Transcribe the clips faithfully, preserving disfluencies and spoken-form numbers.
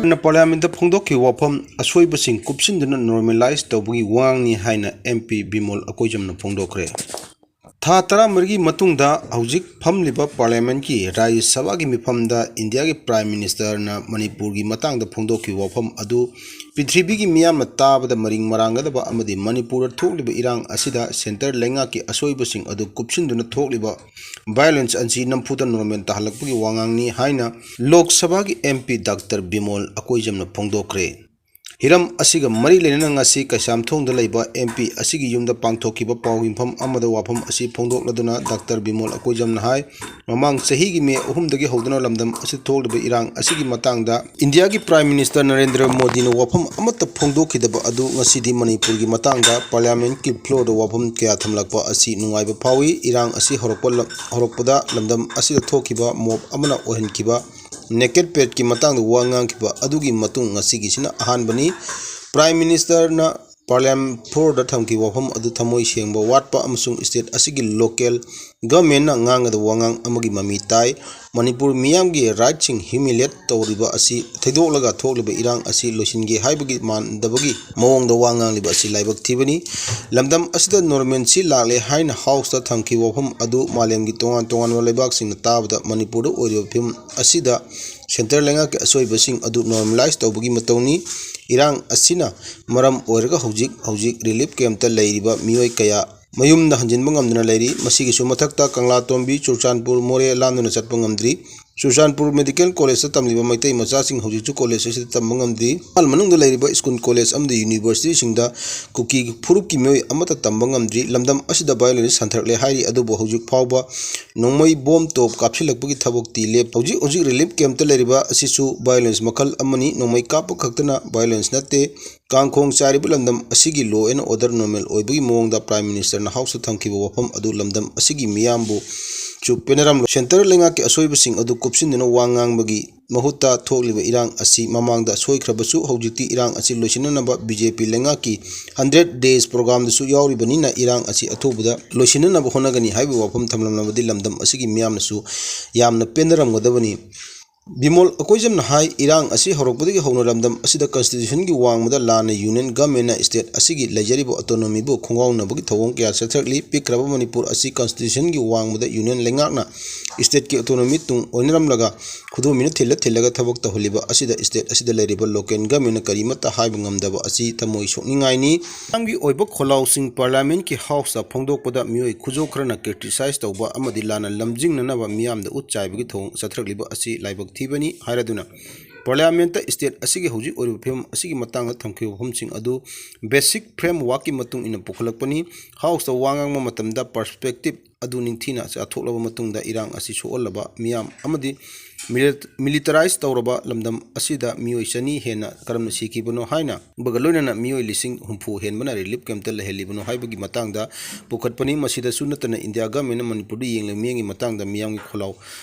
ꯅ ꯄꯥꯔꯂꯤꯌꯥꯃꯦꯟꯠꯇ ꯐꯣꯡꯗꯣꯛꯈꯤꯕ ꯋꯥꯐꯝ, ꯑꯁꯣꯏꯕꯁꯤꯡ ꯀꯨꯞꯁꯤꯟꯗꯨꯅ ꯅꯣꯔꯃꯦꯂꯥꯏꯖ ꯇꯧꯕꯒꯤ ꯋꯥꯉꯥꯡꯅꯤ ꯍꯥꯏꯅ ꯑꯦꯝ ꯄꯤ ꯕꯤꯃꯣꯜ ꯑꯀꯣꯏꯖꯝꯅ ꯐꯣꯡꯗꯣꯛꯈ꯭ꯔꯦ꯫ ꯊꯥ ꯇꯔꯥꯃꯔꯤꯒꯤ ꯃꯇꯨꯡꯗ ꯍꯧꯖꯤꯛ ꯐꯝꯂꯤꯕ ꯄꯥꯔꯂꯤꯌꯥꯃꯦꯟꯠꯀꯤ ꯔꯥꯖ꯭ꯌ ꯁꯚꯥꯒꯤ ꯃꯤꯐꯝꯗ ꯏꯟꯗꯤꯌꯥꯒꯤ ꯄ꯭ꯔꯥꯏꯝ ꯃꯤꯅꯤꯁꯇꯔꯅ ꯃꯅꯤꯄꯨꯔꯒꯤ ꯃꯇꯥꯡꯗ ꯐꯣꯡꯗꯣꯛꯈꯤꯕ ꯋꯥꯐꯝ ꯑꯗꯨ ꯄ꯭ꯔꯤꯊꯤꯕꯤꯒꯤ ꯃꯤꯌꯥꯝꯅ ꯇꯥꯕꯗ ꯃꯔꯤꯡ ꯃꯔꯥꯡꯒꯗꯕ ꯑꯃꯗꯤ ꯃꯅꯤꯄꯨꯔꯗ ꯊꯣꯛꯂꯤꯕ ꯏꯔꯥꯡ ꯑꯁꯤꯗ ꯁꯦꯟꯇꯔ ꯂꯩꯉꯥꯛꯀꯤ ꯑꯁꯣꯏꯕꯁꯤꯡ ꯑꯗꯨ ꯀꯨꯞꯁꯤꯟꯗꯨꯅ ꯊꯣꯛꯂꯤꯕ ꯚꯥꯏꯑꯣꯂꯦꯟꯁ ꯑꯁꯤ ꯅꯝꯐꯨꯗ ꯅꯣꯔꯃꯦꯜ ꯇꯥꯍꯜꯂꯛꯄꯒꯤ ꯋꯥꯉꯥꯡꯅꯤ ꯍꯥꯏꯅ ꯂꯣꯛ ꯁꯚꯥꯒꯤ ꯑꯦꯝ ꯄꯤ ꯗꯥꯛꯇꯔ ꯕꯤꯃꯣꯜ ꯑꯀꯣꯏꯖꯝꯅ ꯐꯣꯡꯗꯣꯛꯈ꯭ꯔꯦ꯫ ꯍꯤꯔꯝ ꯑꯁꯤꯒ ꯃꯔꯤ ꯂꯩꯅꯅ ꯉꯁꯤ ꯀꯩꯁꯥꯝꯊꯣꯡꯗ ꯂꯩꯕ ꯑꯦꯝ ꯄꯤ ꯑꯁꯤꯒꯤ ꯌꯨꯝꯗ ꯄꯥꯡꯊꯣꯛꯈꯤꯕ ꯄꯥꯎ ꯌꯨꯝꯐꯝ ꯑꯃꯗ ꯋꯥꯐꯝ ꯑꯁꯤ ꯐꯣꯡꯗꯣꯛꯂꯗꯨꯅ ꯗꯥꯛꯇꯔ ꯕꯤꯃꯣꯜ ꯑꯀꯣꯏꯖꯝꯅ ꯍꯥꯏ, ꯃꯃꯥꯡ ꯆꯍꯤꯒꯤ ꯃꯦ ꯑꯍꯨꯝꯗꯒꯤ ꯍꯧꯗꯨꯅ ꯂꯝꯗꯝ ꯑꯁꯤꯗ ꯊꯣꯛꯂꯤꯕ ꯏꯔꯥꯡ ꯑꯁꯤꯒꯤ ꯃꯇꯥꯡꯗ ꯏꯟꯗꯤꯌꯥꯒꯤ ꯄ꯭ꯔꯥꯏꯝ ꯃꯤꯅꯤꯁꯇꯔ ꯅꯔꯦꯟꯗ꯭ꯔ ꯃꯣꯗꯤꯅ ꯋꯥꯐꯝ ꯑꯃꯠꯇ ꯐꯣꯡꯗꯣꯛꯈꯤꯗꯕ ꯑꯗꯨ ꯉꯁꯤꯗꯤ ꯃꯅꯤꯄꯨꯔꯒꯤ ꯃꯇꯥꯡꯗ ꯄꯥꯔꯂꯤꯌꯥꯃꯦꯟꯠꯀꯤ ꯐ꯭ꯂꯣꯔꯗ ꯋꯥꯐꯝ ꯀꯌꯥ ꯊꯝꯂꯛꯄ ꯑꯁꯤ ꯅꯨꯡꯉꯥꯏꯕ ꯐꯥꯎꯏ꯫ ꯏꯔꯥꯡ ꯑꯁꯤ ꯍꯧꯔꯛꯄ ꯂꯝ-, ꯍꯧꯔꯛꯄꯗ ꯂꯝꯗꯝ ꯑꯁꯤꯗ ꯊꯣꯛꯈꯤꯕ ꯃꯣꯕ ꯑꯃꯅ ꯑꯣꯏꯍꯟꯈꯤꯕ ꯅꯦꯀꯦꯗ ꯄꯦꯗꯀꯤ ꯃꯇꯥꯡꯗ ꯋꯥ ꯉꯥꯡꯈꯤꯕ ꯑꯗꯨꯒꯤ ꯃꯇꯨꯡ ꯉꯁꯤꯒꯤꯁꯤꯅ ꯑꯍꯥꯟꯕꯅꯤ꯫ ꯄ꯭ꯔꯥꯏꯝ ꯃꯤꯅꯤꯁꯇꯔꯅ ꯄꯥꯔꯂꯤꯌꯥꯃꯦꯟꯠ ꯐ꯭ꯂꯣꯔꯗ ꯊꯝꯈꯤꯕ ꯋꯥꯐꯝ ꯑꯗꯨ ꯊꯃꯣꯏ ꯁꯦꯡꯕ ꯋꯥꯠꯄ ꯑꯃꯁꯨꯡ ꯁ꯭ꯇꯦꯠ ꯑꯁꯤꯒꯤ ꯂꯣꯀꯦꯜ ꯒꯚꯔꯟꯃꯦꯟꯠꯅ ꯉꯥꯡꯒꯗꯕ ꯋꯥꯉꯥꯡ ꯑꯃꯒꯤ ꯃꯃꯤ ꯇꯥꯏ꯫ ꯃꯅꯤꯄꯨꯔ ꯃꯤꯌꯥꯝꯒꯤ ꯔꯥꯏꯠꯁꯤꯡ ꯍ꯭ꯌꯨꯃꯤꯂꯤꯌꯦꯠ ꯇꯧꯔꯤꯕ ꯑꯁꯤ ꯊꯩꯗꯣꯛꯂꯒ ꯊꯣꯛꯂꯤꯕ ꯏꯔꯥꯡ ꯑꯁꯤ ꯂꯣꯏꯁꯤꯟꯒꯦ ꯍꯥꯏꯕꯒꯤ ꯃꯥꯟꯗꯕꯒꯤ ꯃꯑꯣꯡꯗ ꯋꯥ ꯉꯥꯡꯂꯤꯕ ꯑꯁꯤ ꯂꯥꯏꯕꯛ ꯊꯤꯕꯅꯤ꯫ ꯂꯝꯗꯝ ꯑꯁꯤꯗ ꯅꯣꯔꯃꯦꯜꯁꯤ ꯂꯥꯛꯂꯦ ꯍꯥꯏꯅ ꯍꯥꯎꯁꯇ ꯊꯝꯈꯤꯕ ꯋꯥꯐꯝ ꯑꯗꯨ ꯃꯥꯂꯦꯝꯒꯤ ꯇꯣꯉꯥꯟ ꯇꯣꯉꯥꯟꯕ ꯂꯩꯕꯥꯛꯁꯤꯡꯅ ꯇꯥꯕꯗ ꯃꯅꯤꯄꯨꯔꯗ ꯑꯣꯏꯔꯤꯕ ꯐꯤꯕꯝ ꯑꯁꯤꯗ ꯁꯦꯟꯇꯔ ꯂꯩꯉꯥꯛꯀꯤ ꯑꯁꯣꯏꯕꯁꯤꯡ ꯑꯗꯨ ꯅꯣꯔꯃꯦꯂꯥꯏꯖ ꯇꯧꯕꯒꯤ ꯃꯇꯧꯅꯤ꯫ ꯏꯔꯥꯡ ꯑꯁꯤꯅ ꯃꯔꯝ ꯑꯣꯏꯔꯒ ꯍꯧꯖꯤꯛ ꯍꯧꯖꯤꯛ ꯔꯤꯂꯤꯐ ꯀꯦꯝꯞꯇ ꯂꯩꯔꯤꯕ ꯃꯤꯑꯣꯏ ꯀꯌꯥ ꯃꯌꯨꯝꯗ ꯍꯟꯖꯤꯟꯕ ꯉꯝꯗꯅ ꯂꯩꯔꯤ꯫ ꯃꯁꯤꯒꯤꯁꯨ ꯃꯊꯛꯇ ꯀꯪꯂꯥꯇꯣꯝꯕꯤ, ꯆꯨꯔꯆꯥꯟꯄꯨꯔ, ꯃꯣꯔꯦ ꯂꯥꯟꯗꯨꯅ ꯆꯠꯄ ꯉꯝꯗ꯭ꯔꯤ꯫ ꯆꯨꯔꯆꯥꯟꯄꯨꯔ ꯃꯦꯗꯤꯀꯦꯜ ꯀꯣꯂꯦꯖꯇ ꯇꯝꯂꯤꯕ ꯃꯩꯇꯩ ꯃꯆꯥꯁꯤꯡ ꯍꯧꯖꯤꯛꯁꯨ ꯀꯣꯂꯦꯖ ꯑꯁꯤꯗ ꯇꯝꯕ ꯉꯝꯗ꯭ꯔꯤ꯫ ꯏꯝꯐꯥꯜ ꯃꯅꯨꯡꯗ ꯂꯩꯔꯤꯕ ꯁ꯭ꯀꯨꯜ ꯀꯣꯂꯦꯖ ꯑꯃꯗꯤ ꯌꯨꯅꯤꯚꯔꯁꯤꯇꯤꯁꯤꯡꯗ ꯀꯨꯀꯤ ꯐꯨꯔꯨꯞꯀꯤ ꯃꯤꯑꯣꯏ ꯑꯃꯠꯇ ꯇꯝꯕ ꯉꯝꯗ꯭ꯔꯤ꯫ ꯂꯝꯗꯝ ꯑꯁꯤꯗ ꯚꯥꯏꯑꯣꯂꯦꯟꯁ ꯍꯟꯊꯔꯛꯂꯦ ꯍꯥꯏꯔꯤ, ꯑꯗꯨꯕꯨ ꯍꯧꯖꯤꯛ ꯐꯥꯎꯕ ꯅꯣꯡꯃꯩ ꯕꯣꯝ ꯇꯣꯞ ꯀꯥꯞꯁꯤꯜꯂꯛꯄꯒꯤ ꯊꯕꯛꯇꯤ ꯂꯦꯞ-, ꯍꯧꯖꯤꯛ ꯍꯧꯖꯤꯛ ꯔꯤꯂꯤꯐ ꯀꯦꯝꯞꯇ ꯂꯩꯔꯤꯕ ꯑꯁꯤꯁꯨ ꯚꯥꯏꯑꯣꯂꯦꯟꯁ ꯃꯈꯜ ꯑꯃꯅꯤ꯫ ꯅꯣꯡꯃꯩ ꯀꯥꯞꯄ ꯈꯛꯇꯅ ꯚꯥꯏꯑꯣꯂꯦꯟꯁ ꯅꯠꯇꯦ꯫ ꯀꯥꯡꯈꯣꯡ ꯆꯥꯏꯔꯤꯕ ꯂꯝꯗꯝ ꯑꯁꯤꯒꯤ law and order normal ꯑꯣꯏꯕꯒꯤ ꯃꯑꯣꯡꯗ ꯄ꯭ꯔꯥꯏꯝ ꯃꯤꯅꯤꯁꯇꯔꯅ ꯍꯥꯎꯁꯇ ꯊꯝꯈꯤꯕ ꯋꯥꯐꯝ ꯑꯗꯨ ꯂꯝꯗꯝ ꯑꯁꯤꯒꯤ ꯃꯤꯌꯥꯝꯕꯨꯁꯨ ꯄꯦꯟꯅꯔꯝꯂꯣꯏ꯫ ꯁꯦꯟꯇꯔ ꯂꯩꯉꯥꯛꯀꯤ ꯑꯁꯣꯏꯕꯁꯤꯡ ꯑꯗꯨ ꯀꯨꯞꯁꯤꯟꯗꯨꯅ ꯋꯥ ꯉꯥꯡꯕꯒꯤ ꯃꯍꯨꯠꯇ ꯊꯣꯛꯂꯤꯕ ꯏꯔꯥꯡ ꯑꯁꯤ ꯃꯃꯥꯡꯗ ꯁꯣꯏꯈ꯭ꯔꯕꯁꯨ ꯍꯧꯖꯤꯛꯇꯤ ꯏꯔꯥꯡ ꯑꯁꯤ ꯂꯣꯏꯁꯤꯟꯅꯅꯕ ꯕꯤ ꯖꯦ ꯄꯤ ꯂꯩꯉꯥꯛꯀꯤ ꯍꯟꯗ꯭ꯔꯦꯠ ꯗꯦꯖ ꯄ꯭ꯔꯣꯒ꯭ꯔꯥꯝꯗꯁꯨ ꯌꯥꯎꯔꯤꯕꯅꯤꯅ ꯏꯔꯥꯡ ꯑꯁꯤ ꯑꯊꯨꯕꯗ ꯂꯣꯏꯁꯤꯟꯅꯅꯕ ꯍꯣꯠꯅꯒꯅꯤ ꯍꯥꯏꯕ ꯋꯥꯐꯝ ꯊꯝꯂꯝꯂꯕꯗꯤ ꯂꯝꯗꯝ ꯑꯁꯤꯒꯤ ꯃꯤꯌꯥꯝꯅꯁꯨ ꯌꯥꯝꯅ ꯄꯦꯟꯅꯔꯝꯒꯗꯕꯅꯤ꯫ ꯕꯤꯃꯣꯜ ꯑꯀꯣꯏꯖꯝꯅ ꯍꯥꯏ, ꯏꯔꯥꯡ ꯑꯁꯤ ꯍꯧꯔꯛꯄꯗꯒꯤ ꯍꯧꯅ ꯂꯝꯗꯝ ꯑꯁꯤꯗ constitutionꯒꯤ ꯋꯥꯡꯃꯗ ꯂꯥꯟꯅ union governmentꯅ state ꯑꯁꯤꯒꯤ ꯂꯩꯖꯔꯤꯕ autonomyꯕꯨ ꯈꯣꯡꯒꯥꯎꯅꯕꯒꯤ ꯊꯧꯑꯣꯡ ꯀꯌꯥ ꯆꯠꯊꯔꯛꯂꯤ꯫ ꯄꯤꯛꯈ꯭ꯔꯕ ꯃꯅꯤꯄꯨꯔ ꯑꯁꯤ constitutionꯒꯤ ꯋꯥꯡꯃꯗ union ꯂꯩꯉꯥꯛꯅ stateꯀꯤ autonomy ꯇꯨꯡ ꯑꯣꯏꯅꯔꯝꯂꯒ ꯈꯨꯗꯣꯝꯕꯤꯅ ꯊꯤꯜꯂ ꯊꯤꯜꯂꯒ ꯊꯕꯛ ꯇꯧꯍꯜꯂꯤꯕ ꯑꯁꯤꯗ state ꯑꯁꯤꯗ ꯂꯩꯔꯤꯕ local governmentꯅ ꯀꯔꯤꯃꯠꯇ ꯍꯥꯏꯕ ꯉꯝꯗꯕ ꯑꯁꯤ ꯊꯃꯣꯏ ꯁꯣꯛꯅꯤꯡꯉꯥꯏꯅꯤ꯫ ꯃꯤꯌꯥꯝꯒꯤ ꯑꯣꯏꯕ ꯈꯣꯜꯂꯥꯎꯁꯤꯡ parliamentꯀꯤ houseꯇ ꯐꯣꯡꯗꯣꯛꯄꯗ ꯃꯤꯑꯣꯏ ꯈꯨꯖꯣ ꯈꯔꯅ criticize ꯇꯧꯕ ꯑꯃꯗꯤ ꯂꯥꯟꯅ ꯂꯝꯖꯤꯡꯅꯅꯕ ꯃꯤꯌꯥꯝꯗ ꯎꯠ ꯆꯥꯏꯕꯒꯤ ꯊꯧꯑꯣꯡ ꯆꯠꯊꯔꯛꯂꯤꯕ ꯑꯁꯤ ꯂꯥꯏꯕꯛ ꯊꯤꯕꯅꯤ ꯍꯥꯏꯔꯗꯨꯅ parliamentꯇ state ꯑꯁꯤꯒꯤ ꯍꯧꯖꯤꯛ ꯑꯣꯏꯔꯤꯕ ꯐꯤꯕꯝ ꯑꯁꯤꯒꯤ ꯃꯇꯥꯡꯗ ꯊꯝꯈꯤꯕ ꯋꯥꯐꯝꯁꯤꯡ ꯑꯗꯨ basic frameworkꯀꯤ ꯃꯇꯨꯡ ꯏꯟꯅ ꯄꯨꯈꯠꯂꯛꯄꯅꯤ꯫ Houseꯇ ꯋꯥ ꯉꯥꯡꯕ ꯃꯇꯝꯗ perspective ꯑꯗꯨ ꯅꯤꯡꯊꯤꯅ ꯆꯥꯊꯣꯛꯂꯕ ꯃꯇꯨꯡꯗ ꯏꯔꯥꯡ ꯑꯁꯤ ꯁꯣꯛꯍꯜꯂꯕ ꯃꯤꯌꯥꯝ ꯑꯃꯗꯤ milit-, militarize ꯇꯧꯔꯕ ꯂꯝꯗꯝ ꯑꯁꯤꯗ ꯃꯤꯑꯣꯏ ꯆꯅꯤ ꯍꯦꯟꯅ ꯀꯔꯝꯅ ꯁꯤꯈꯤꯕꯅꯣ ꯍꯥꯏꯅ ꯕꯒ ꯂꯣꯏꯅꯅ ꯃꯤꯑꯣꯏ ꯂꯤꯁꯤꯡ ꯍꯨꯝꯐꯨ ꯍꯦꯟꯕꯅ relief campꯇ ꯂꯩꯍꯜꯂꯤꯕꯅꯣ ꯍꯥꯏꯕꯒꯤ ꯃꯇꯥꯡꯗ ꯄꯨꯈꯠꯄꯅꯤ꯫ ꯃꯁꯤꯗꯁꯨ ꯅꯠꯇꯅ India governmentꯅ ꯃꯅꯤꯄꯨꯔꯗ ꯌꯦꯡꯂꯤꯕ ꯃꯤꯠꯌꯦꯡꯒꯤ ꯃꯇꯥꯡꯗ ꯃꯤꯌꯥꯝꯒꯤ ꯈꯣꯜꯂꯥꯎ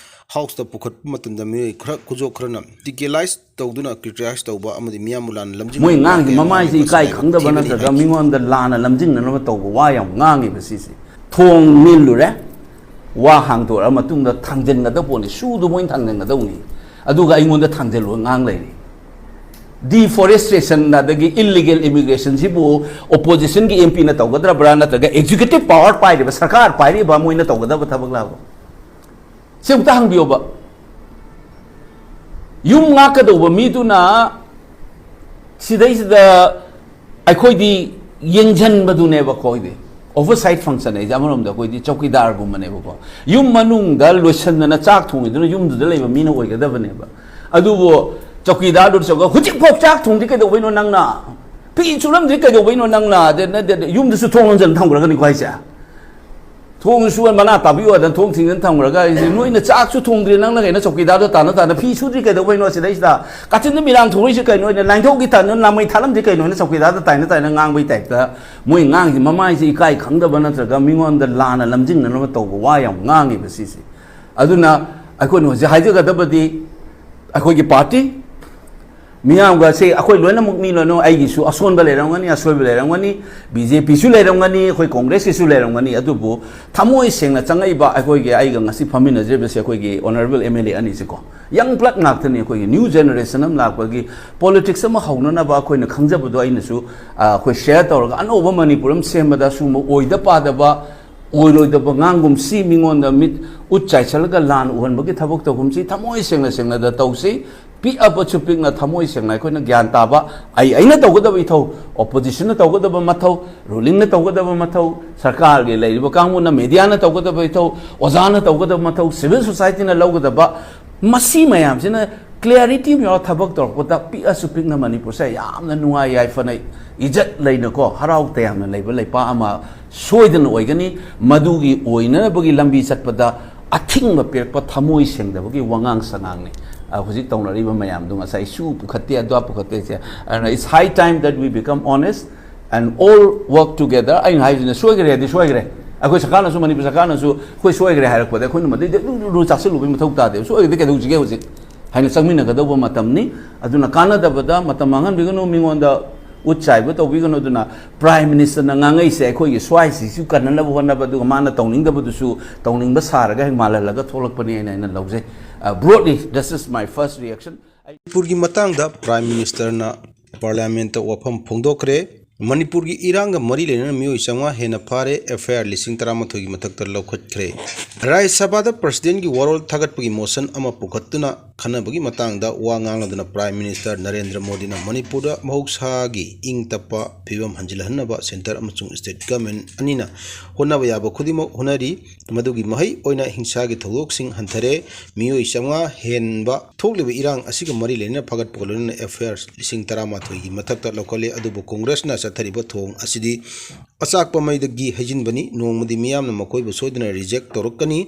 Houseꯇ ꯄꯨꯈꯠꯄ ꯃꯇꯝꯗ ꯃꯤꯑꯣꯏ ꯈꯔ ꯈꯨꯖꯣ ꯈꯔꯅ ꯇꯤꯀꯦꯂꯥꯏꯁ ꯇꯧꯗꯨꯅ criticize ꯇꯧꯕ ꯑꯃꯗꯤ ꯃꯤꯌꯥꯝꯕꯨ ꯂꯥꯟꯅ ꯂꯝꯖꯤꯡ ꯃꯣꯏ ꯉꯥꯡꯉꯤ ꯃꯃꯥꯏꯁꯦ ꯏꯀꯥꯏ ꯈꯪꯗꯕ ꯅꯠꯇ꯭ꯔꯒ ꯃꯤꯉꯣꯟꯗ ꯂꯥꯟꯅ ꯂꯝꯖꯤꯡꯅꯅꯕ ꯇꯧꯕ ꯋꯥ ꯌꯥꯝ ꯉꯥꯡꯉꯦꯕ ꯁꯤꯁꯦ꯫ ꯊꯣꯡ ꯃꯤꯜꯂꯨꯔꯦ, ꯋꯥ ꯍꯥꯡꯗꯣꯔꯛꯑ ꯃꯇꯨꯡꯗ ꯊꯥꯡꯖꯟꯒꯗꯕ ꯄꯣꯠꯅꯤ, ꯁꯨꯗꯣ ꯃꯣꯏꯅ ꯊꯥꯡꯖꯟꯒꯗꯧꯅꯤ, ꯑꯗꯨꯒ ꯑꯩꯉꯣꯟꯗ ꯊꯥꯡꯖꯜꯂꯨꯔ ꯉꯥꯡ ꯂꯩꯔꯤ꯫ Deforestation ꯑꯗꯒꯤ illegal immigrationꯁꯤꯕꯨ oppositionꯒꯤ MPꯅ ꯇꯧꯒꯗ꯭ꯔꯕ꯭ꯔꯥ ꯅꯠꯇ꯭ꯔꯒ executive power ꯄꯥꯏꯔꯤꯕ ꯁꯔꯀꯥꯔ ꯄꯥꯏꯔꯤꯕ ꯃꯣꯏꯅ ꯇꯧꯒꯗꯕ ꯊꯕꯛꯂꯕ? ꯁꯤ ꯑꯃꯨꯛꯇ ꯍꯪꯕꯤꯌꯣꯕ꯫ ꯌꯨꯝ ꯉꯥꯛꯀꯗꯧꯕ ꯃꯤꯗꯨꯅ ꯁꯤꯗꯩꯁꯤꯗ ꯑꯩꯈꯣꯏꯗꯤ ꯌꯦꯡꯁꯤꯟꯕꯗꯨꯅꯦꯕ, ꯑꯩꯈꯣꯏꯗꯤ oversight function ꯍꯥꯏꯁꯦ꯫ ꯑꯃꯔꯣꯝꯗ ꯑꯩꯈꯣꯏꯗꯤ ꯆꯧꯀꯤꯗꯥꯔꯒꯨꯝꯕꯅꯦꯕꯀꯣ꯫ ꯌꯨꯝ ꯃꯅꯨꯡꯗ ꯂꯣꯏꯁꯟꯗꯅ ꯆꯥꯛ ꯊꯣꯡꯉꯤꯗꯨꯅ ꯌꯨꯝꯗꯨꯗ ꯂꯩꯕ ꯃꯤꯅ ꯑꯣꯏꯒꯗꯕꯅꯦꯕ꯫ ꯑꯗꯨꯕꯨ ꯆꯧꯀꯤꯗꯥꯔꯗꯨ ꯆꯠꯂꯒ "ꯍꯧꯖꯤꯛꯐꯥꯎ ꯆꯥꯛ ꯊꯣꯡꯗ꯭ꯔꯤ ꯀꯩꯗꯧꯕꯩꯅꯣ ꯅꯪꯅ? ꯐꯤ ꯁꯨꯔꯝꯗ꯭ꯔꯤ ꯀꯩꯗꯧꯕꯩꯅꯣ ꯅꯪꯅ?" ꯑꯗ, ꯅ-, ꯗ-, ꯗ-, ꯌꯨꯝꯗꯨꯁꯨ ꯊꯣꯡ ꯂꯣꯟꯁꯤꯟ ꯊꯝꯈ꯭ꯔꯒꯅꯤꯀꯣ ꯍꯥꯏꯁꯦ꯫ ꯊꯣꯡꯁꯨ ꯃꯅꯥ ꯇꯥꯕꯤꯌꯨ ꯍꯥꯏꯗꯅ ꯊꯣꯡ ꯊꯤꯡꯖꯤꯟ ꯊꯝꯈ꯭ꯔꯒ ꯑꯩꯁꯦ, "ꯅꯣꯏꯅ ꯆꯥꯛꯁꯨ ꯊꯣꯡꯗ꯭ꯔꯤ, ꯅꯪꯅ ꯀꯩꯅꯣ ꯆꯧꯀꯤꯗꯥꯔꯗꯣ ꯇꯥꯅ ꯇꯥꯅ ꯐꯤ ꯁꯨꯗ꯭ꯔꯤ ꯀꯩꯗꯧꯕꯩꯅꯣ ꯁꯤꯗꯩꯁꯤꯗ? ꯀꯥꯆꯤꯟꯗ ꯃꯤꯔꯥꯡ ꯊꯣꯛꯂꯛꯏꯁꯦ ꯀꯩꯅꯣ? ꯑꯩꯅ ꯂꯥꯏꯟꯊꯧꯒꯤ ꯇꯥꯅ ꯅꯥꯃꯩ ꯊꯥꯜꯂꯝꯗ꯭ꯔꯤ ꯀꯩꯅꯣ?" ꯍꯥꯏꯅ ꯆꯧꯀꯤꯗꯥꯔꯗ ꯇꯥꯏꯅ ꯇꯥꯏꯅ ꯉꯥꯡꯕꯩ ꯇꯥꯏꯞꯇ ꯃꯣꯏ ꯉꯥꯡꯉꯤꯁꯦ ꯃꯃꯥꯏꯁꯦ ꯏꯀꯥꯏ ꯈꯪꯗꯕ ꯅꯠꯇ꯭ꯔꯒ ꯃꯤꯉꯣꯟꯗ ꯂꯥꯟꯅ ꯂꯝꯖꯤꯡꯅꯅꯕ ꯇꯧꯕ ꯋꯥ ꯌꯥꯝ ꯉꯥꯡꯉꯦꯕ ꯁꯤꯁꯦ꯫ ꯑꯗꯨꯅ ꯑꯩꯈꯣꯏꯅ ꯍꯧꯖꯤꯛ ꯍꯥꯏꯖꯒꯗꯕꯗꯤ ꯑꯩꯈꯣꯏꯒꯤ party ꯃꯤꯌꯥꯝꯒ ꯁꯤ ꯑꯩꯈꯣꯏ ꯂꯣꯏꯅꯃꯛ, ꯃꯤ ꯂꯣꯏꯅꯃꯛ, ꯑꯩꯒꯤꯁꯨ ꯑꯁꯣꯟꯕ ꯂꯩꯔꯝꯒꯅꯤ, ꯑꯁꯣꯏꯕ ꯂꯩꯔꯝꯒꯅꯤ, ꯕꯤ ꯖꯦ ꯄꯤꯁꯨ ꯂꯩꯔꯝꯒꯅꯤ, ꯑꯩꯈꯣꯏ ꯀꯣꯡꯒ꯭ꯔꯦꯁꯀꯤꯁꯨ ꯂꯩꯔꯝꯒꯅꯤ꯫ ꯑꯗꯨꯕꯨ ꯊꯃꯣꯏ ꯁꯦꯡꯅ ꯆꯪꯉꯛꯏꯕ ꯑꯩꯈꯣꯏꯒꯤ, ꯑꯩꯒ ꯉꯁꯤ ꯐꯝꯃꯤꯟꯅꯖꯔꯤꯕꯁꯦ ꯑꯩꯈꯣꯏꯒꯤ honourable M L A ꯑꯅꯤꯁꯦꯀꯣ, young blood ꯉꯥꯛꯇꯅꯤ꯫ ꯑꯩꯈꯣꯏꯒꯤ new generation ꯑꯃ ꯂꯥꯛꯄꯒꯤ politics ꯑꯃ ꯍꯧꯅꯅꯕ ꯑꯩꯈꯣꯏꯅ ꯈꯪꯖꯕꯗꯣ ꯑꯩꯅꯁꯨ, ꯑ, ꯑꯩꯈꯣꯏ share ꯇꯧꯔꯒ ꯑꯅꯧꯕ ꯃꯅꯤꯄꯨꯔ ꯑꯃ ꯁꯦꯝꯕꯗ ꯁꯤꯒꯨꯝꯕ ꯑꯣꯏꯗ ꯄꯥꯗꯕ, ꯑꯣꯏꯔꯣꯏꯗꯕ ꯉꯥꯡꯒꯨꯝꯁꯤ, ꯃꯤꯉꯣꯟꯗ ꯃꯤꯠ ꯎꯠ ꯆꯥꯏꯁꯜꯂꯒ ꯂꯥꯟ ꯎꯍꯟꯕꯒꯤ ꯊꯕꯛ ꯇꯧꯒꯨꯝꯁꯤ, ꯊꯃꯣꯏ ꯁꯦꯡꯅ ꯁꯦꯡꯅꯗ ꯇꯧꯁꯤ꯫ ꯄꯤꯛꯑꯕꯁꯨ ꯄꯤꯛꯅ ꯊꯃꯣꯏ ꯁꯦꯡꯅ ꯑꯩꯈꯣꯏꯅ ꯒ꯭ꯌꯥꯟ ꯇꯥꯕ, ꯑꯩ, ꯑꯩꯅ ꯇꯧꯒꯗꯕ ꯏꯊꯧ, oppositionꯅ ꯇꯧꯒꯗꯕ ꯃꯊꯧ, rulingꯅ ꯇꯧꯒꯗꯕ ꯃꯊꯧ, ꯁꯔꯀꯥꯔꯒꯤ ꯂꯩꯔꯤꯕ ꯀꯥꯡꯕꯨꯅ, mediaꯅ ꯇꯧꯒꯗꯕ ꯏꯊꯧ, ꯑꯣꯖꯥꯅ ꯇꯧꯒꯗꯕ ꯃꯊꯧ, civil societyꯅ ꯂꯧꯒꯗꯕ, ꯃꯁꯤ ꯃꯌꯥꯝꯁꯤꯅ clarity ꯑꯃ ꯌꯥꯎꯔ ꯊꯕꯛ ꯇꯧꯔꯛꯄꯗ ꯄꯤꯛꯑꯁꯨ ꯄꯤꯛꯅ ꯃꯅꯤꯄꯨꯔꯁꯦ ꯌꯥꯝꯅ ꯅꯨꯡꯉꯥꯏ ꯌꯥꯏꯐꯅ ꯏꯖꯠ ꯂꯩꯅꯀꯣ, ꯍꯔꯥꯎ ꯇꯌꯥꯝꯅ ꯂꯩꯕ ꯂꯩꯄꯥꯛ ꯑꯃ ꯁꯣꯏꯗꯅ ꯑꯣꯏꯒꯅꯤ꯫ ꯃꯗꯨꯒꯤ ꯑꯣꯏꯅꯅꯕꯒꯤ ꯂꯝꯕꯤ ꯆꯠꯄꯗ ꯑꯊꯤꯡꯕ ꯄꯤꯔꯛꯄ ꯊꯃꯣꯏ ꯁꯦꯡꯗꯕꯒꯤ ꯋꯥꯉꯥꯡ ꯁꯉꯥꯡꯅꯤ꯫ ꯑ, ꯍꯧꯖꯤꯛ ꯇꯧꯅꯔꯤꯕ ꯃꯌꯥꯝꯗꯨ ꯉꯁꯥꯏ ꯁꯨ ꯄꯨꯈꯠꯇꯦ, ꯑꯗꯨ ꯄꯨꯈꯠꯇꯦꯁꯦ꯫ ꯑꯗꯨꯅ it's high time that we become honest and all work together꯫ ꯑꯩꯅ ꯍꯥꯏꯁꯤꯅ ꯁꯣꯏꯈ꯭ꯔꯦ ꯍꯥꯏꯗꯤ ꯁꯣꯏꯈ꯭ꯔꯦ꯫ ꯑꯩꯈꯣꯏ ꯁꯔꯀꯥꯔꯅꯁꯨ, ꯃꯅꯤꯄꯨꯔ ꯁꯔꯀꯥꯔꯅꯁꯨ ꯑꯩꯈꯣꯏ ꯁꯣꯏꯈ꯭ꯔꯦ ꯍꯥꯏꯔꯛꯄꯗ ꯑꯩꯈꯣꯏꯅ ꯃꯗꯩꯗ ꯂꯨ ꯂꯨ ꯆꯥꯁꯤꯜꯂꯨꯕꯒꯤ ꯃꯊꯧ ꯇꯥꯗꯦꯕ꯫ ꯁꯣꯏꯈ꯭ꯔꯗꯤ ꯀꯩꯗꯧꯁꯤꯒꯦ ꯍꯧꯖꯤꯛ ꯍꯥꯏꯅ ꯆꯪꯃꯤꯟꯅꯒꯗꯧꯕ ꯃꯇꯝꯅꯤ꯫ ꯑꯗꯨꯅ ꯀꯥꯟꯅꯗꯕꯗ ꯃꯇꯝ ꯃꯥꯡꯍꯟꯕꯤꯒꯅꯨ, ꯃꯤꯉꯣꯟꯗ ꯎꯠ ꯆꯥꯏꯕ ꯇꯧꯕꯤꯒꯅꯨ꯫ ꯑꯗꯨꯅ Prime Ministerꯅ ꯉꯥꯡꯉꯛꯏꯁꯦ ꯑꯩꯈꯣꯏꯒꯤ ꯁ꯭ꯋꯥꯏꯁꯤꯁꯨ ꯀꯟꯅꯅꯕ ꯍꯣꯠꯅꯕ, ꯑꯗꯨꯒ ꯃꯥꯅ ꯇꯧꯅꯤꯡꯗꯕꯗꯨꯁꯨ ꯇꯧꯅꯤꯡꯕ ꯁꯥꯔꯒ ꯍꯦꯛ ꯃꯥꯜꯍꯜꯂꯒ ꯊꯣꯛꯂꯛꯄꯅꯤ ꯍꯥꯏꯅ ꯑꯩꯅ ꯂꯧꯖꯩ꯫ Uh, broadly, this is my first reaction. ꯃꯅꯤꯄꯨꯔꯒꯤ ꯃꯇꯥꯡꯗ Prime Ministerꯅ Parliamentꯇ ꯋꯥꯐꯝ ꯐꯣꯡꯗꯣꯛꯈ꯭ꯔꯦ꯫ ꯃꯅꯤꯄꯨꯔꯒꯤ ꯏꯔꯥꯡꯒ ꯃꯔꯤ ꯂꯩꯅꯅ ꯃꯤꯑꯣꯏ ꯆꯥꯝꯃꯉꯥ ꯍꯦꯟꯅ ꯐꯥꯔꯦ, F I R ꯂꯤꯁꯤꯡ ꯇꯔꯥꯃꯥꯊꯣꯏꯒꯤ ꯃꯊꯛꯇ ꯂꯧꯈꯠꯈ꯭ꯔꯦ꯫ ꯔꯥꯖ꯭ꯌ ꯁꯚꯥꯗ Presidentꯀꯤ ꯋꯥꯔꯣꯜ ꯊꯥꯒꯠꯄꯒꯤ motion ꯑꯃ ꯄꯨꯈꯠꯇꯨꯅ ꯈꯟꯅꯕꯒꯤ ꯃꯇꯥꯡꯗ ꯋꯥ ꯉꯥꯡꯂꯗꯨꯅ Prime Minister ꯅꯔꯦꯟꯗ꯭ꯔ ꯃꯣꯗꯤꯅ ꯃꯅꯤꯄꯨꯔꯗ ꯃꯍꯧꯁꯥꯒꯤ ꯏꯪ ꯇꯞꯄ ꯐꯤꯕꯝ ꯍꯟꯖꯤꯜꯍꯟꯅꯕ centre ꯑꯃꯁꯨꯡ state government ꯑꯅꯤꯅ ꯍꯣꯠꯅꯕ ꯌꯥꯕ ꯈꯨꯗꯤꯡꯃꯛ ꯍꯣꯠꯅꯔꯤ꯫ ꯃꯗꯨꯒꯤ ꯃꯍꯩ ꯑꯣꯏꯅ ꯍꯤꯡꯁꯥꯒꯤ ꯊꯧꯗꯣꯛꯁꯤꯡ ꯍꯟꯊꯔꯦ꯫ ꯃꯤꯑꯣꯏ ꯆꯥꯝꯃꯉꯥ ꯍꯦꯟꯕ ꯊꯣꯛꯂꯤꯕ ꯏꯔꯥꯡ ꯑꯁꯤꯒ ꯃꯔꯤ ꯂꯩꯅꯅ ꯐꯥꯒꯠꯄꯒ ꯂꯣꯏꯅꯅ F I R ꯂꯤꯁꯤꯡ ꯇꯔꯥꯃꯥꯊꯣꯏꯒꯤ ꯃꯊꯛꯇ ꯂꯧꯈꯠꯂꯦ꯫ ꯑꯗꯨꯕꯨ ꯀꯣꯡꯒ꯭ꯔꯦꯁꯅ ꯆꯠꯊꯔꯤꯕ ꯊꯣꯡ ꯑꯁꯤꯗꯤ ꯑꯆꯥꯛꯄ ꯃꯩꯗꯒꯤ ꯍꯩꯖꯤꯟꯕꯅꯤ꯫ ꯅꯣꯡꯃꯗꯤ ꯃꯤꯌꯥꯝꯅ ꯃꯈꯣꯏꯕꯨ ꯁꯣꯏꯗꯅ reject ꯇꯧꯔꯛꯀꯅꯤ꯫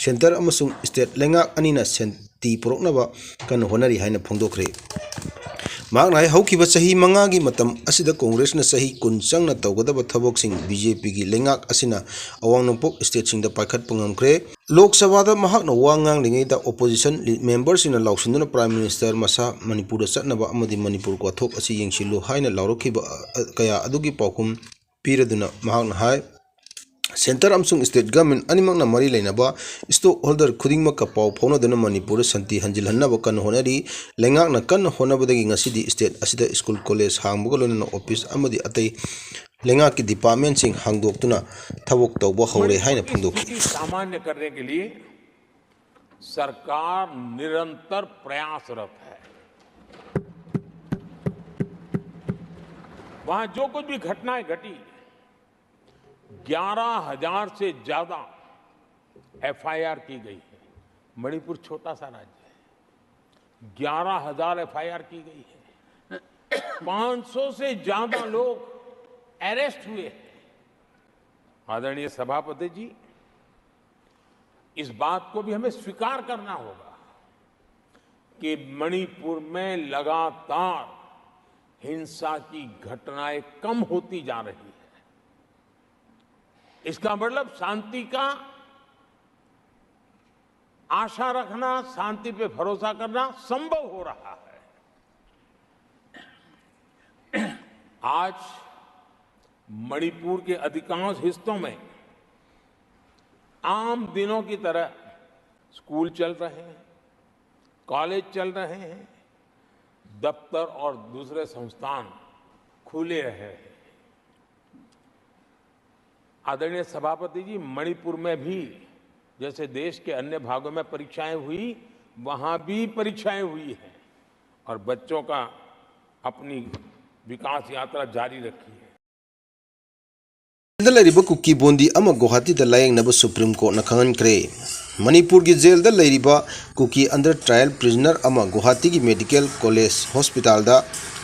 Centre ꯑꯃꯁꯨꯡ state ꯂꯩꯉꯥꯛ ꯑꯅꯤꯅ ꯁꯦꯟꯇꯤ ꯄꯨꯔꯛꯅꯕ ꯀꯟꯅ ꯍꯣꯠꯅꯔꯤ ꯍꯥꯏꯅ ꯐꯣꯡꯗꯣꯛꯈ꯭ꯔꯦ꯫ ꯃꯍꯥꯛꯅ ꯍꯥꯏ, ꯍꯧꯈꯤꯕ ꯆꯍꯤ ꯃꯉꯥꯒꯤ ꯃꯇꯝ ꯑꯁꯤꯗ ꯀꯣꯡꯒ꯭ꯔꯦꯁꯅ ꯆꯍꯤ ꯀꯨꯟ ꯆꯪꯅ ꯇꯧꯒꯗꯕ ꯊꯕꯛꯁꯤꯡ ꯕꯤ ꯖꯦ ꯄꯤꯒꯤ ꯂꯩꯉꯥꯛ ꯑꯁꯤꯅ ꯑꯋꯥꯡ ꯅꯣꯡꯄꯣꯛ ꯁ꯭ꯇꯦꯠꯁꯤꯡꯗ ꯄꯥꯏꯈꯠꯄ ꯉꯝꯈ꯭ꯔꯦ꯫ ꯂꯣꯛ ꯁꯚꯥꯗ ꯃꯍꯥꯛꯅ ꯋꯥ ꯉꯥꯡꯂꯤꯉꯩꯗ ꯑꯣꯄꯣꯖꯤꯁꯟ ꯂꯤ-, ꯃꯦꯝꯕꯔꯁꯤꯡꯅ ꯂꯥꯎꯁꯤꯟꯗꯨꯅ ꯄ꯭ꯔꯥꯏꯝ ꯃꯤꯅꯤꯁꯇꯔ ꯃꯁꯥ ꯃꯅꯤꯄꯨꯔꯗ ꯆꯠꯅꯕ ꯑꯃꯗꯤ ꯃꯅꯤꯄꯨꯔ ꯋꯥꯊꯣꯛ ꯑꯁꯤ ꯌꯦꯡꯁꯤꯜꯂꯨ ꯍꯥꯏꯅ ꯂꯥꯎꯔꯛꯈꯤꯕ, ꯑ, ꯀꯌꯥ ꯑꯗꯨꯒꯤ ꯄꯥꯎꯈꯨꯝ ꯄꯤꯔꯗꯨꯅ ꯃꯍꯥꯛꯅ ꯍꯥꯏ, ꯁꯦꯟꯇꯔ ꯑꯃꯁꯨꯡ ꯁ꯭ꯇꯦꯠ ꯒꯚꯔꯟꯃꯦꯟꯠ ꯑꯅꯤꯃꯛꯅ ꯃꯔꯤ ꯂꯩꯅꯕ ꯁ꯭ꯇꯣꯛ ꯍꯣꯜꯗꯔ ꯈꯨꯗꯤꯡꯃꯛꯀ ꯄꯥꯎ ꯐꯥꯎꯅꯗꯨꯅ ꯃꯅꯤꯄꯨꯔꯗ ꯁꯥꯟꯇꯤ ꯍꯟꯖꯤꯜꯍꯟꯅꯕ ꯀꯟꯅ ꯍꯣꯠꯅꯔꯤ꯫ ꯂꯩꯉꯥꯛꯅ ꯀꯟꯅ ꯍꯣꯠꯅꯕꯗꯒꯤ ꯉꯁꯤꯗꯤ ꯁ꯭ꯇꯦꯠ ꯑꯁꯤꯗ ꯁ꯭ꯀꯨꯜ, ꯀꯣꯂꯦꯖ ꯍꯥꯡꯕꯒ ꯂꯣꯏꯅꯅ ꯑꯣꯐꯤꯁ ꯑꯃꯗꯤ ꯑꯇꯩ ꯂꯩꯉꯥꯛꯀꯤ ꯗꯤꯄꯥꯔꯠꯃꯦꯟꯠꯁꯤꯡ ꯍꯥꯡꯗꯣꯛꯇꯨꯅ ꯊꯕꯛ ꯇꯧꯕ ꯍꯧꯔꯦ ꯍꯥꯏꯅ ꯐꯣꯡꯗꯣꯛꯈꯤ꯫ स्थिति सामान्य करने के लिए सरकार निरंतर प्रयासरत है। वहां जो कुछ भी घटनाएं घटी, ग्यारह हजार से ज्यादा एफ आई आर की गई है। मणिपुर छोटा सा राज्य है, ग्यारह हजार एफ आई आर की गई है, पांच सौ से ज्यादा लोग अरेस्ट हुए हैं। आदरणीय सभापति जी, इस बात को भी हमें स्वीकार करना होगा कि मणिपुर में लगातार हिंसा की घटनाएं कम होती जा रही है। इसका मतलब शांति का आशा रखना, शांति पे भरोसा करना संभव हो रहा है। आज मणिपुर के अधिकांश हिस्सों में आम दिनों की तरह स्कूल चल रहे हैं, कॉलेज चल रहे हैं, दफ्तर और दूसरे संस्थान खुले रहे हैं। आदरणीय सभापति जी, मणिपुर में भी जैसे देश के अन्य भागों में परीक्षाएं हुई, वहां भी परीक्षाएं हुई हैं और बच्चों का अपनी विकास यात्रा जारी रखी है। ꯖꯦꯜꯗ ꯂꯩꯔꯤꯕ ꯀꯨꯀꯤ ꯕꯣꯟꯗꯤ ꯑꯃ ꯒꯨꯋꯥꯍꯥꯇꯤꯗ ꯂꯥꯌꯦꯡꯅꯕ ꯁꯨꯄ꯭ꯔꯤꯝ ꯀꯣꯔꯠꯅ ꯈꯪꯍꯟꯈ꯭ꯔꯦ꯫ ꯃꯅꯤꯄꯨꯔꯒꯤ ꯖꯦꯜꯗ ꯂꯩꯔꯤꯕ ꯀꯨꯀꯤ ꯑꯟꯗꯔ ꯇ꯭ꯔꯥꯌꯦꯜ ꯄ꯭ꯔꯤꯖꯅꯔ ꯑꯃ ꯒꯨꯋꯥꯍꯥꯇꯤꯒꯤ ꯃꯦꯗꯤꯀꯦꯜ ꯀꯣꯂꯦꯖ ꯍꯣꯁꯄꯤꯇꯥꯜꯗ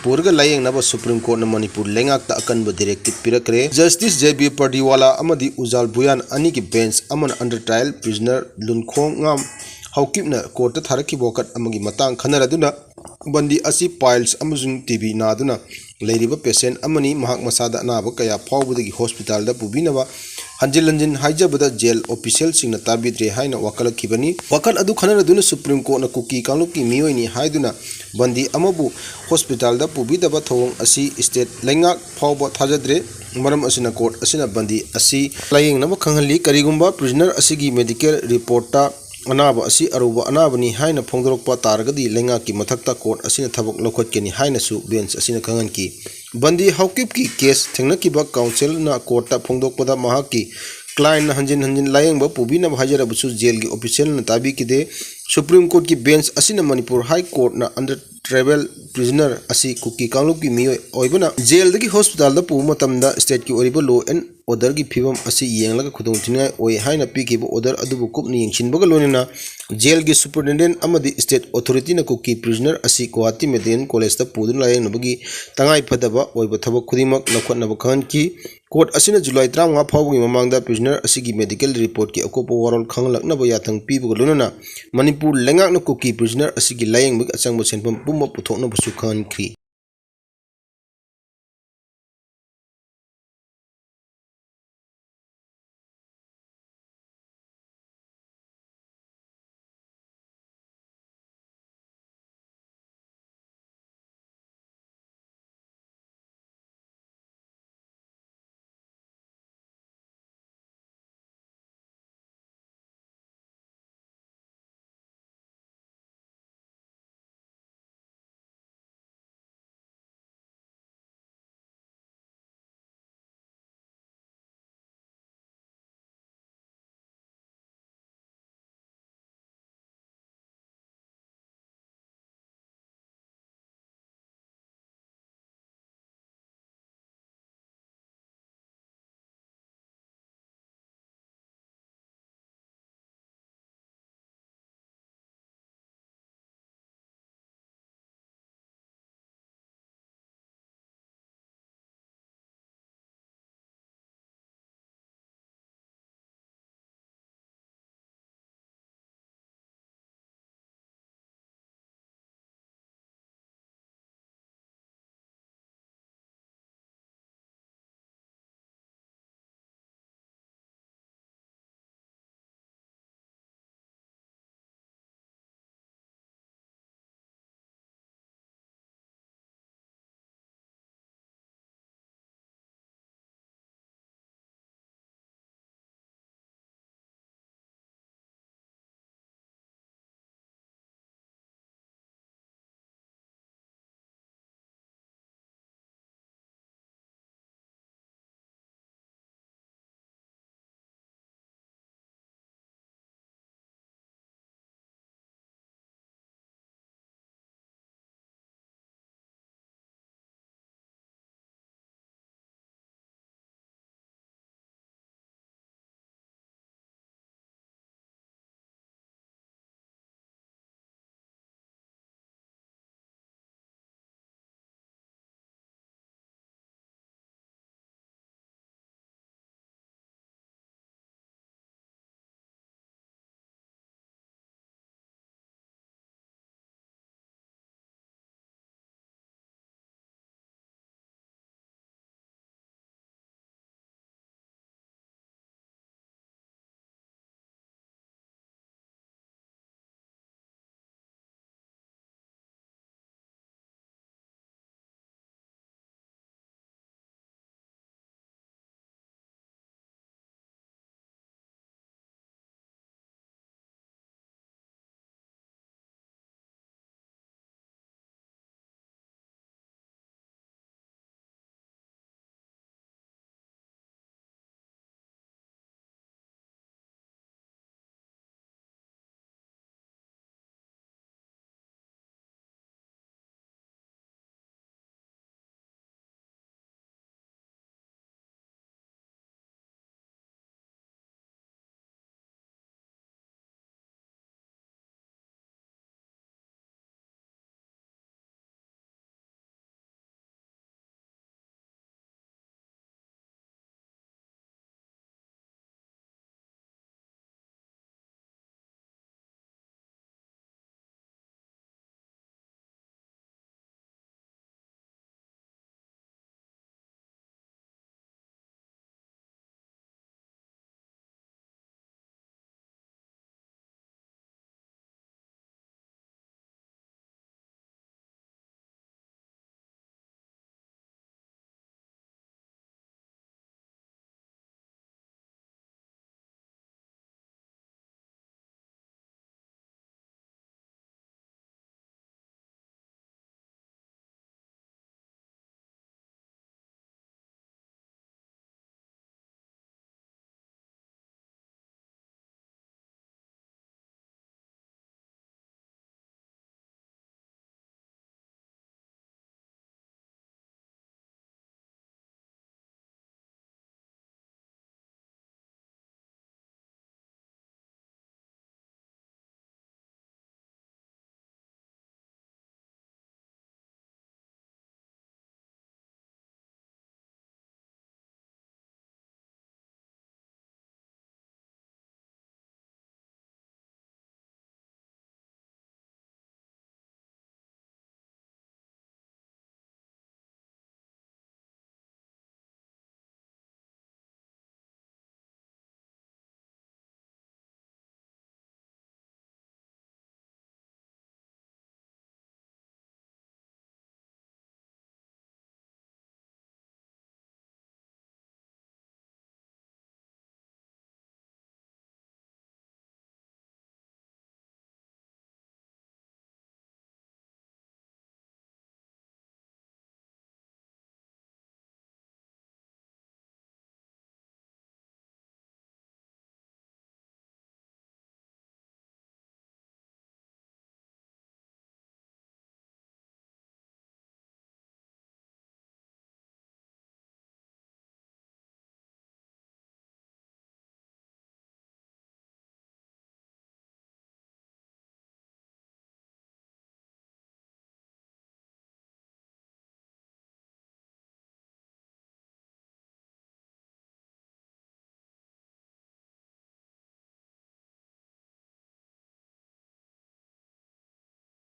ꯄꯨꯔꯒ ꯂꯥꯌꯦꯡꯅꯕ ꯁꯨꯄ꯭ꯔꯤꯝ ꯀꯣꯔꯠꯅ ꯃꯅꯤꯄꯨꯔ ꯂꯩꯉꯥꯛꯇ ꯑꯀꯟꯕ ꯗꯤꯔꯦꯛꯇꯤꯚ ꯄꯤꯔꯛꯈ꯭ꯔꯦ꯫ ꯖꯁꯇꯤꯁ ꯖꯦ ꯕꯤ ꯄꯔꯗꯤꯋꯥꯂꯥ ꯑꯃꯗꯤ ꯎꯖꯥꯜ ꯕꯨꯌꯥꯟ ꯑꯅꯤꯒꯤ ꯕꯦꯟꯆ ꯑꯃꯅ ꯑꯟꯗꯔ ꯇ꯭ꯔꯥꯌꯦꯜ ꯄ꯭ꯔꯤꯖꯅꯔ ꯂꯨꯟꯈꯣꯡꯉꯥꯝ ꯍꯥꯎꯀꯤꯞꯅ ꯀꯣꯔꯠꯇ ꯊꯥꯔꯛꯈꯤꯕ ꯋꯥꯀꯠ ꯑꯃꯒꯤ ꯃꯇꯥꯡ ꯈꯟꯅꯔꯗꯨꯅ ꯕꯟꯗꯤ ꯑꯁꯤ piles ꯑꯃꯁꯨꯡ ꯇꯤ ꯕꯤ ꯅꯥꯗꯨꯅ ꯂꯩꯔꯤꯕ patient ꯑꯃꯅꯤ꯫ ꯃꯍꯥꯛ ꯃꯁꯥꯗ ꯑꯅꯥꯕ ꯀꯌꯥ ꯐꯥꯎꯕꯗꯒꯤ hospitalꯗ ꯄꯨꯕꯤꯅꯕ ꯍꯟꯖꯤꯟ ꯍꯟꯖꯤꯟ ꯍꯥꯏꯖꯕꯗ jail officialꯁꯤꯡꯅ ꯇꯥꯕꯤꯗ꯭ꯔꯦ ꯍꯥꯏꯅ ꯋꯥꯀꯠꯂꯛꯈꯤꯕꯅꯤ꯫ ꯋꯥꯀꯠ ꯑꯗꯨ ꯈꯟꯅꯔꯗꯨꯅ Supreme Courtꯅ ꯀꯨꯀꯤ ꯀꯥꯡꯂꯨꯞꯀꯤ ꯃꯤꯑꯣꯏꯅꯤ ꯍꯥꯏꯗꯨꯅ ꯕꯟꯗꯤ ꯑꯃꯕꯨ hospitalꯗ ꯄꯨꯕꯤꯗꯕ ꯊꯧꯑꯣꯡ ꯑꯁꯤ state ꯂꯩꯉꯥꯛ ꯐꯥꯎꯕ ꯊꯥꯖꯗ꯭ꯔꯦ꯫ ꯃꯔꯝ ꯑꯁꯤꯅ court ꯑꯁꯤꯅ ꯕꯟꯗꯤ ꯑꯁꯤ ꯂꯥꯌꯦꯡꯅꯕ ꯈꯪꯍꯜꯂꯤ꯫ ꯀꯔꯤꯒꯨꯝꯕ prisoner ꯑꯁꯤꯒꯤ medical reportꯇ ꯑꯅꯥꯕ ꯑꯁꯤ ꯑꯔꯨꯕ ꯑꯅꯥꯕꯅꯤ ꯍꯥꯏꯅ ꯐꯣꯡꯗꯣꯔꯛꯄ ꯇꯥꯔꯒꯗꯤ ꯂꯩꯉꯥꯛꯀꯤ ꯃꯊꯛꯇ court ꯑꯁꯤꯅ ꯊꯕꯛ ꯂꯧꯈꯠꯀꯅꯤ ꯍꯥꯏꯅꯁꯨ bench ꯑꯁꯤꯅ ꯈꯪꯍꯟꯈꯤ꯫ ꯕꯟꯗꯤ ꯍꯥꯎꯀꯤꯞꯀꯤ case ꯊꯦꯡꯅꯈꯤꯕ counselꯅ courtꯇ ꯐꯣꯡꯗꯣꯛꯄꯗ ꯃꯍꯥꯛꯀꯤ clientꯅ ꯍꯟꯖꯤꯟ ꯍꯟꯖꯤꯟ ꯂꯥꯌꯦꯡꯕ ꯄꯨꯕꯤꯅꯕ ꯍꯥꯏꯖꯔꯕꯁꯨ jailꯒꯤ officialꯅ ꯇꯥꯕꯤꯈꯤꯗꯦ꯫ Supreme Courtꯀꯤ bench ꯑꯁꯤꯅ Manipur High Courtꯅ under tribal prisoner ꯑꯁꯤ ꯀꯨꯀꯤ ꯀꯥꯡꯂꯨꯞꯀꯤ ꯃꯤꯑꯣꯏ ꯑꯣꯏꯕꯅ jailꯗꯒꯤ hospitalꯗ ꯄꯨꯕ ꯃꯇꯝꯗ stateꯀꯤ ꯑꯣꯏꯔꯤꯕ law and orderꯒꯤ ꯐꯤꯕꯝ ꯑꯁꯤ ꯌꯦꯡꯂꯒ ꯈꯨꯗꯣꯡꯊꯤꯅꯤꯡꯉꯥꯏ ꯑꯣꯏ ꯍꯥꯏꯅ ꯄꯤꯈꯤꯕ order ꯑꯗꯨꯕꯨ ꯀꯨꯞꯅ ꯌꯦꯡꯁꯤꯟꯕꯒ ꯂꯣꯏꯅꯅ jailꯒꯤ superintendent ꯑꯃꯗꯤ state authorityꯅ ꯀꯨꯀꯤ prisoner ꯑꯁꯤ Guwahati Medical Collegeꯇ ꯄꯨꯗꯨꯅ ꯂꯥꯌꯦꯡꯅꯕꯒꯤ ꯇꯉꯥꯏ ꯐꯗꯕ ꯑꯣꯏꯕ ꯊꯕꯛ ꯈꯨꯗꯤꯡꯃꯛ ꯂꯧꯈꯠꯅꯕ ꯈꯪꯍꯟꯈꯤ꯫ Court ꯑꯁꯤꯅ July ꯇꯔꯥꯃꯉꯥ ꯐꯥꯎꯕꯒꯤ ꯃꯃꯥꯡꯗ prisoner ꯑꯁꯤꯒꯤ medical reportꯀꯤ ꯑꯀꯨꯞꯄ ꯋꯥꯔꯣꯜ ꯈꯪꯍꯜꯂꯛꯅꯕ ꯌꯥꯊꯪ ꯄꯤꯕꯒ ꯂꯣꯏꯅꯅ ꯃꯅꯤꯄꯨꯔ ꯂꯩꯉꯥꯛꯅ ꯀꯨꯀꯤ prisoner ꯑꯁꯤꯒꯤ ꯂꯥꯌꯦꯡꯕꯒꯤ ꯑꯆꯪꯕ ꯁꯦꯟꯐꯝ ꯄꯨꯝꯕ ꯄꯨꯊꯣꯛꯅꯕꯁꯨ ꯈꯪꯍꯟꯈ꯭ꯔꯤ꯫